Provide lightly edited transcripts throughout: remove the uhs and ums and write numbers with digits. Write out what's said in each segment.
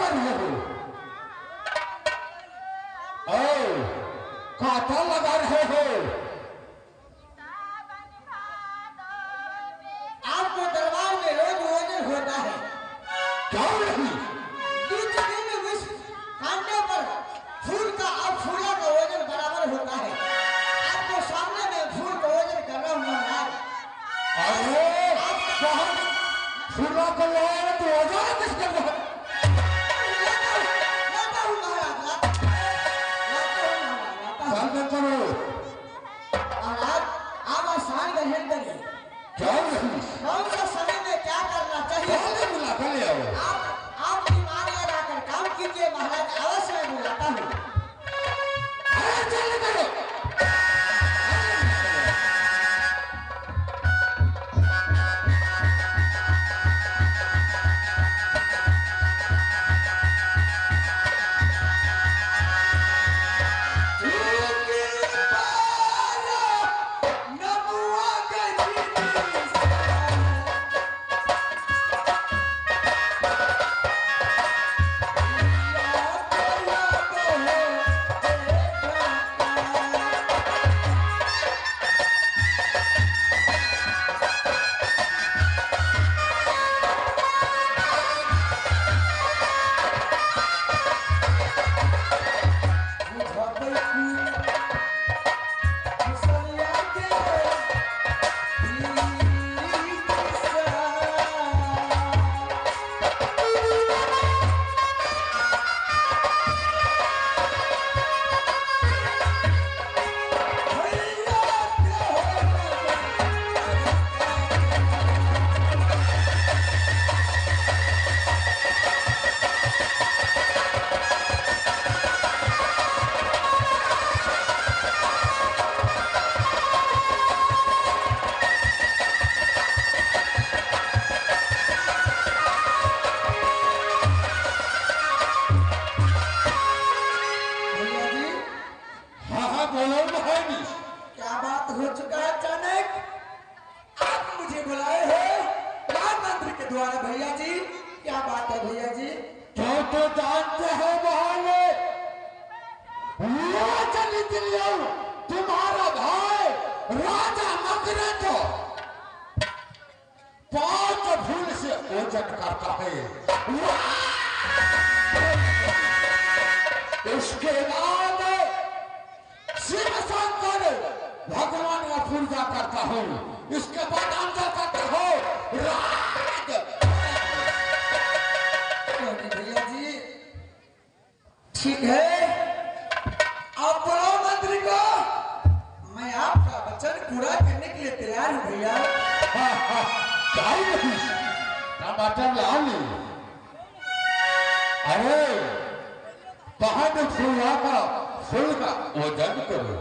कर रहे हो? कांटा लगा रहे हो? आपको दरबार में रोज वजन होता है। क्यों नहीं? बीच दिन विष कांटे पर फूल का और फूला का वजन बराबर होता है। आपको सामने में फूल का वजन कर रहा हूँ महाराज। अरे फूला को लाया तो वजन किसका? लाता हूँ महाराज, लाता हूँ महाराज। आप आसान ग्रहण करिए। कौन सा समय में क्या करना चाहिए? आप दिमाग लगाकर काम कीजिए महाराज। अवश्य मैं बुलाता हूँ। क्या बात हो चुका है अचानक आप मुझे बुलाए हो राजमंत्री के द्वारा? भैया जी क्या बात है भैया जी? क्यों तो जानते हो बहाने तुम्हारा भाई राजा मकरंद तो 5 फूल से ओजन करता है। इसके बाद शिव शंकर भगवान का पूजा करता हूँ। इसके बाद अंदर करता हो राग। भैया जी ठीक है, आप बुलाओ मंत्री को, मैं आपका वचन पूरा करने के लिए तैयार हूँ भैया। टमाटर लाओ। अरे पहाड़ फूला का फूल का वजन करो।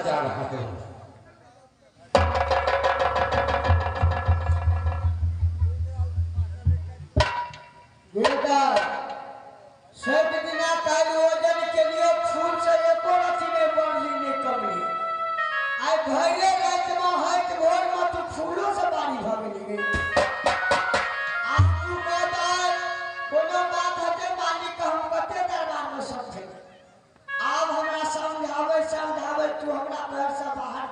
जा रहा है। बेटा सब दिना काल वजन के लिए फूल से एको रति नहीं बढ़ली नहीं कमली। आइ भरे रात में होइत भोर में तू फूलो से बारी भ गेली गई। आब तू कहता कोनो बात हते मालिक हम कते दरबार में समझे। आब हमरा समझावे समझावे तू हमरा घर से बाहर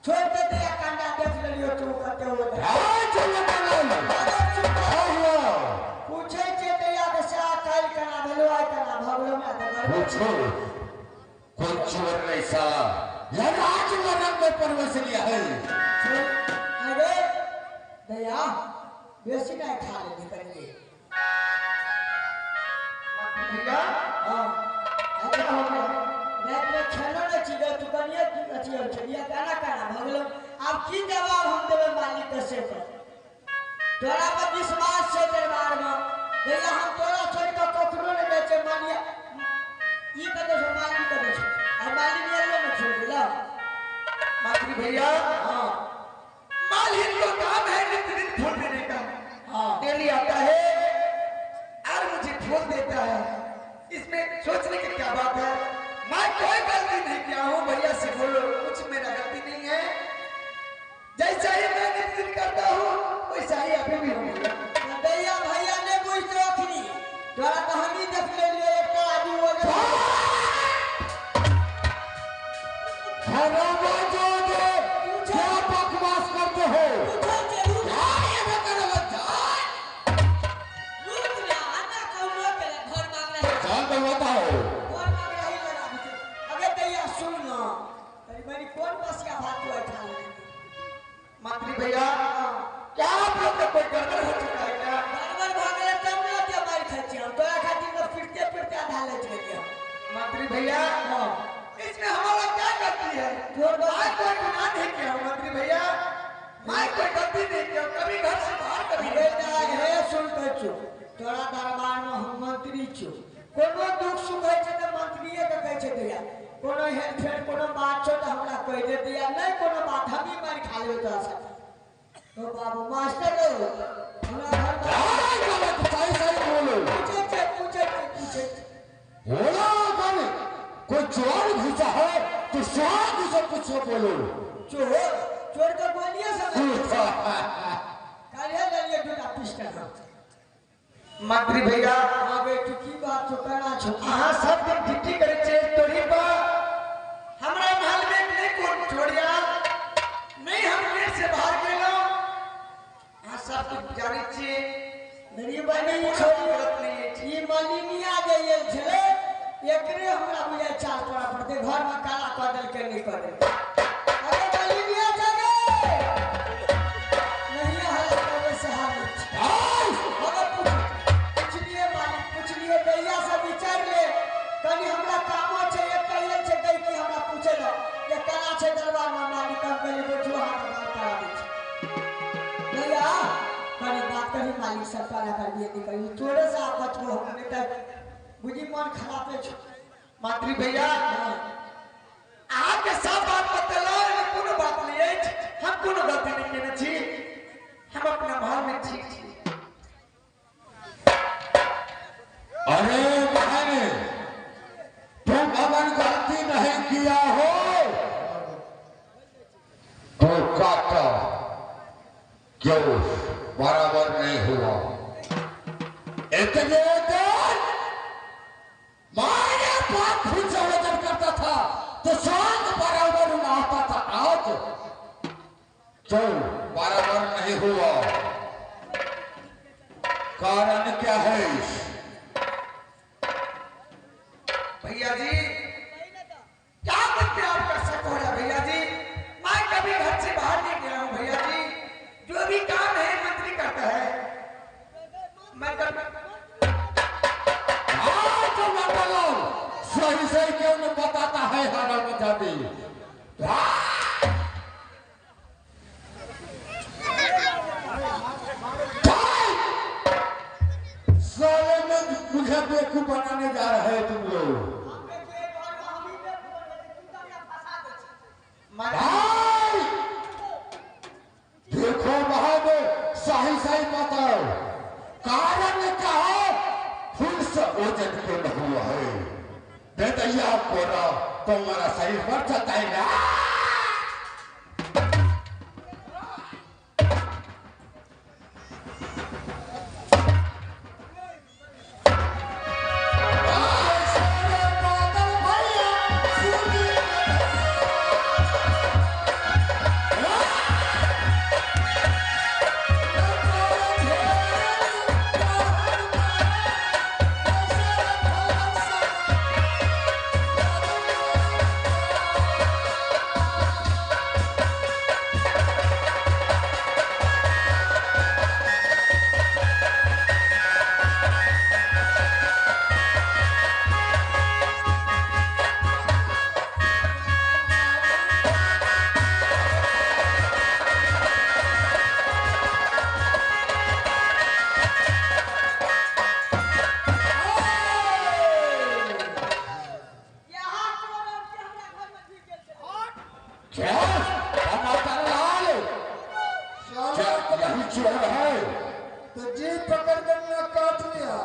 छोड़ दे दे कांडा देख लेलियो तू कते हो। पूछे छे दैया के से काल केना भेलो आइ केना भ गेलो हमरा त पूछो कोई चोर नहीं सा यह राज वरण में प्रवेश लिया है। अरे दैया बेसी नहीं खा लेली कनिए भैया। हां अरे हो गया रात में खेलो न छी तू कनिए अथी हो छलिया केना केना भ गेलो। आब की जवाब हम देबै मालिक के से पर तोरा पर विश्वास छै दरबार में दैया हम तोरा छोड़ के ककरो नहीं जाइ छै। मानिया ई कते छौ मालिक कते छौ आ मालिक एलो न छोड़ देला। मंत्री भैया हां मालिक को काम है नित्य दिन फूल देने का। हां डेली आता है और मुझे फूल देता है, इसमें सोचने की क्या बात है। मैं कोई गलती नहीं किया हूँ भैया से बोलो, कुछ मेरा गलती नहीं है। जैसा ही मैं नित्य दिन करता हूँ वैसा ही अभी भी हूँ। दैया भैया नहीं बुझते अखनी तोरा तो हम ही देख लेलियो एकटा आदमी हो गेल। क्या बकवास करते हो? मंत्री भैया क्या आप लोग का कोई गड़बड़ हो चुका है क्या? गड़बड़ भ गेलै तब ने ओते मारि खाइ छियै हम तोरा खातिर तऽ फिरते फिरते आधा लैत गेलियै। मंत्री भैया इसमें हमारा क्या गलती है? मैं कोई गुनाह नहीं किया हूँ मंत्री भैया, मैं कोई गलती नहीं किया, कभी घर से बाहर कभी नहीं। हे सुन कहै छियौ तोरा दरबार में हम मंत्री छियौ, कोनो दुख सुख होइ छै तऽ मंत्रीए के कहै छै दैया कोनो हेर फेर कोनो बात छौ तऽ हमरा कहि दे दैया, नहीं कोनो बात हम ही मारि खा लेबै तोरा से। ओ बाबू मास्टर हो हमरा घर सही सही बोलो। पूछे छे पूछे छे पूछे बोलो अगर कोई चोर घुसा है तो स्वाद से पूछो बोलो। चोर चोर के गोलिए से काल्हे लेलिए दूटा पिस्टल। मंत्री भैया आबे तू की बात छौ केना छौ? अहाँ सब दिन ड्यूटी करै छियै तोरी पर हमरा महल में नहीं कोन छोड़िया नहीं, हम गेट से बाहर गेलहुँ। अहाँ सब कुछ जानै छियै गरीबानी छोड़ी गलत नहीं है। ई मालिनिया जे आयल छलै एकरे हमरा बुझाइ चाल तोरा पड़तै घर में काला कऽ देलकै नहि कऽ देलकै। अरे मालिनिया जागे नहीं हल्ला करबै से हाल छै। अगर पुछलिए मालिक पुछलिए दैया से विचार ले कनि हमरा कामो छै एक कहिए छै दै की हमरा पूछे दो जे केना छै दरबार में मालिक। हम कहलियै बैठू हाथ बात करा दै छै दैया कनि बात करी मालिक सब काला करबिए नहि करी तोरे से आप बचबो हम नहीं तऽ बुझी मन खराबे छौ। मंत्री भैया अहाँके सब बात बतेलहुँ, एहिमे कोनो बात नहीं अछि, हम कोनो गलती नहीं केने छी, हम अपना महल में ठीक छी। अरे बहन तुम अगर गलती नहीं किया हो तो काटा क्यों बराबर नहीं हुआ? इतने दिन मारे पाप फिर से वजन करता था तो शांत बराबर आता था, आज क्यों बराबर नहीं हुआ? कारण क्या है? भैया जी क्या मुझ पे आपका शक हो रहा है? भैया जी मैं कभी घर से बाहर नहीं गया हूँ। भैया जी जो भी काम है मंत्री करता है, मैं कभी सही सही क्यों नहीं बताता है हरामजादी? साले में मुझे बेवकूफ बनाने जा रहे हैं तुम लोग। भाई देखो बहादुर सही सही बताओ कारण क्या है? फूल से वजन क्यों नहीं हुआ है? दैया कोरा तुम्हारा शरीर बढ़ जाता है ना। तो जी पकड़ कर ना काट लिया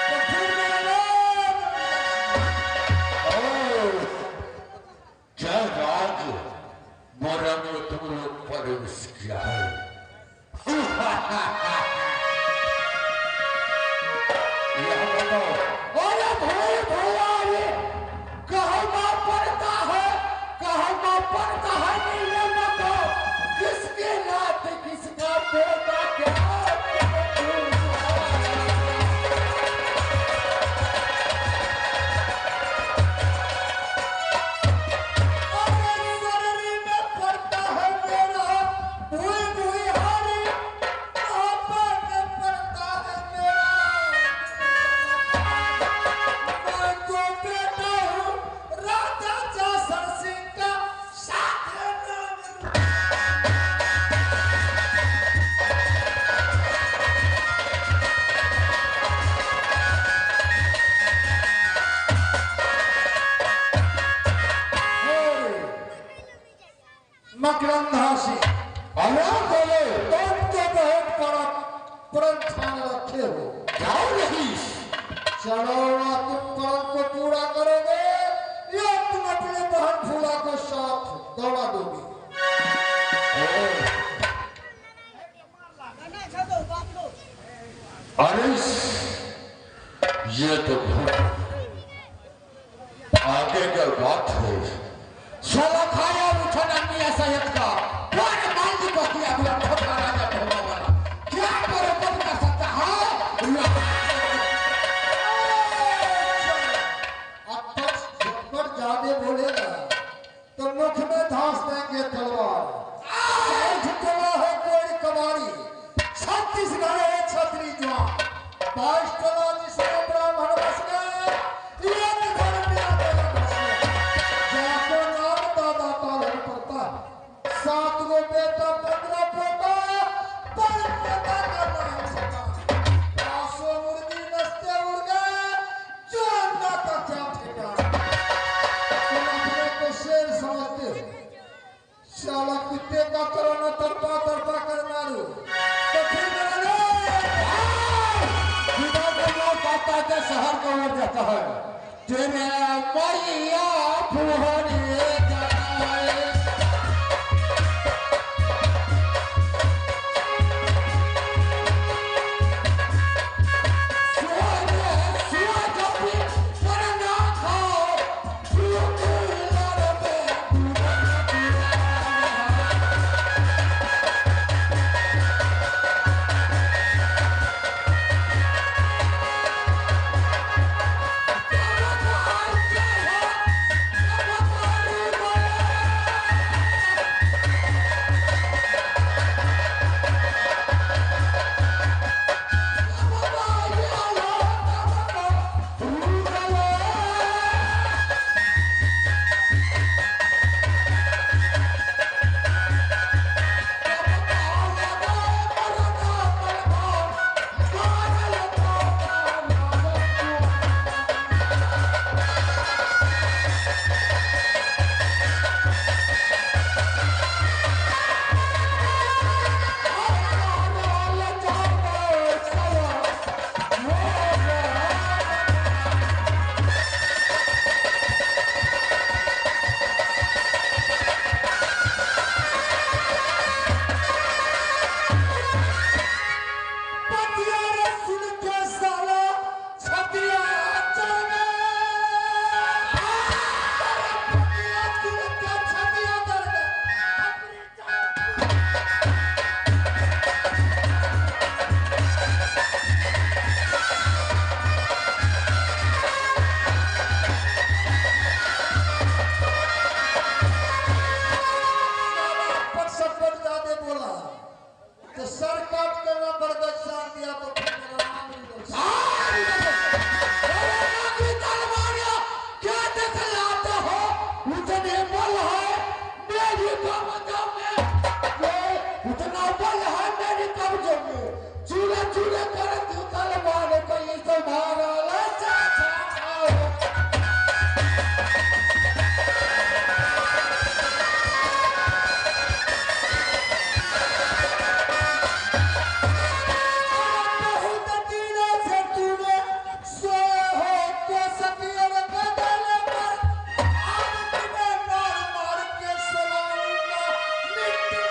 तो फिर क्या राज मोरा में तुम लोग प्रवेश किया है। यह बताओ अरे भाई भैया कहना पड़ता है, कहना पड़ता है नहीं बताओ किसके लात किसका बेटा क्या। मकरंधासी अरे बोले तुम तो बहुत बड़ा प्रण ठान रखे हो। जाओ नहीं चलो ना तुम प्रण को पूरा करोगे या तुम अपने बहन फूला को साथ दौड़ा दोगे। अरे ये तो बहुत आगे का बात है। साला खाया उठना मियां साहब का पर मान को किया हुआ ठोका राजा ठोका वाला क्या बरोबर कर सकता है? अब तक झटपट ज्यादा बोलेगा तो मुख में धांस देंगे तलवार। 60 तोला है कोई कबाड़ी, 36 घर है छतरी जवान, 22 तोला जिसमें ब्राह्मण बस गए, एक घर में तेरा बस गया। जाको नाम दादा पालन पड़ता है, 7 गो बेटा 15 पोता, पर पोता का नाम सता। 500 मुर्गी नस्ते उड़ गए, जो अंडा का क्या ठिकाना। तुम अपने को शेर समझते हो, साला कुत्ते का तरह न तड़पा तड़पा कर मारो तो फिर शहर को ओर जाता है। तेरे मैया फुहरे जाए Oh, कब्जे में, ये उतना बल है मेरी कब्जे में, चूरे चूरे कर तू तलवार कहीं संभाला चाचा। बहुत दिनों से तूने सोए हो के सतियर बदल पर, आज तुम्हें मार मार के सुलाऊंगा मिट्टी।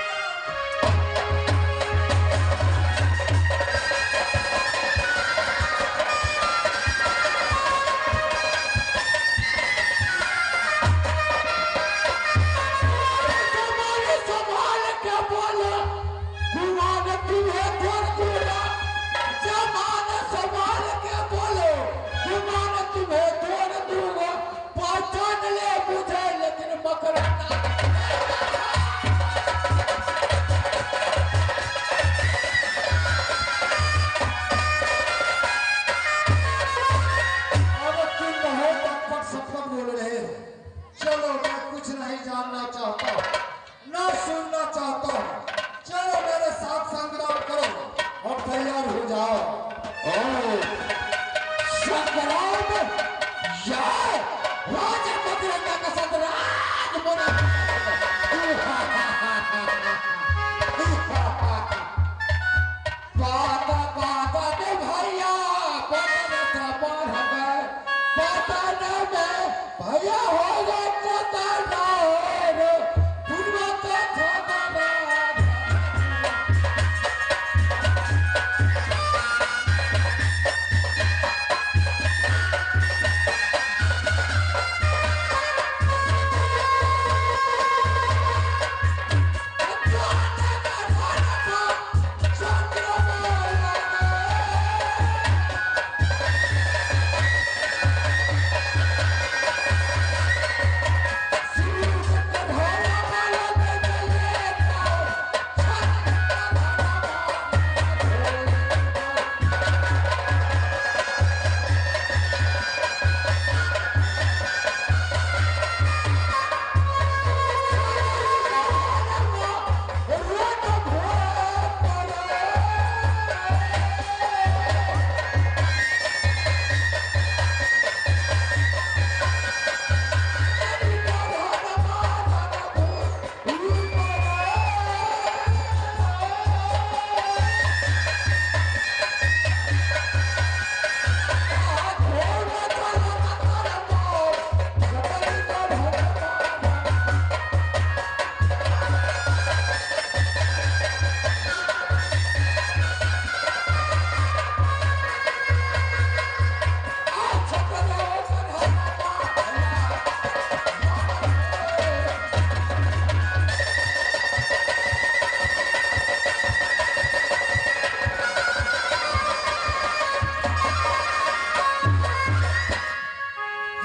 संभाल संभाल के बोलो गुमान तुम्हें तोड़ दूंगा, जमान संभाल के बोलो गुमान तुम्हें तोड़ दूंगा, पहचान ले मुझे लेकिन मकराना। अब तुम बहुत अटपट सपट बोल रहे हो। चलो मैं कुछ नहीं जानना चाहता हूँ, ना सुनना चाहता हूँ। चलो मेरे साथ संग्राम करो और तैयार हो जाओ। ओ संग्राम यार राजा मकरंदा का साथ राज बना। पाता पाता के भैया पाता बढ़ गए, पाता न में भैया हो गए चता ना हो पूर्व तो छोटा।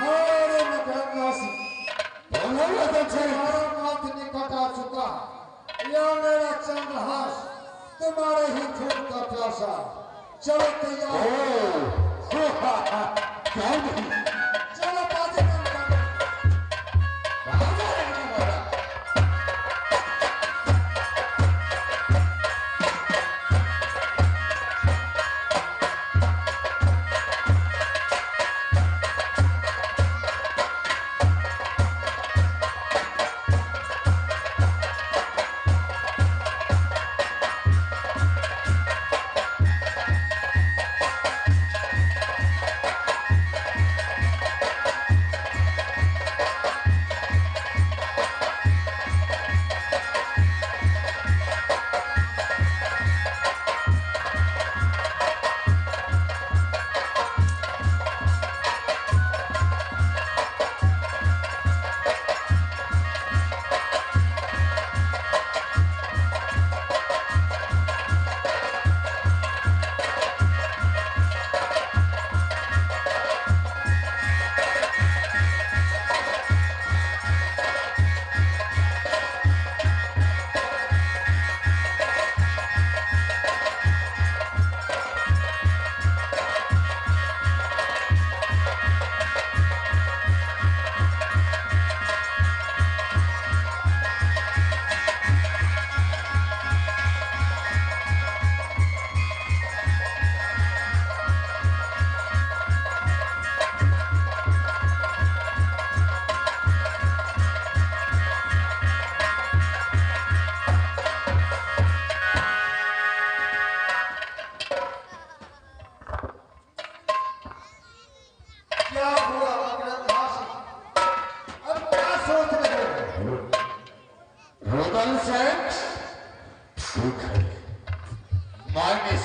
अरे मकरंदासी, तुम्हारा मौत निकट आ चुका। यह मेरा चंद्रहास तुम्हारे ही खून का प्यासा। चलो तैयार हो जाओ। क्यों नहीं? चलो बाजी रंग। राजा रहने वाला। अरे चल से ठीक है। मैंने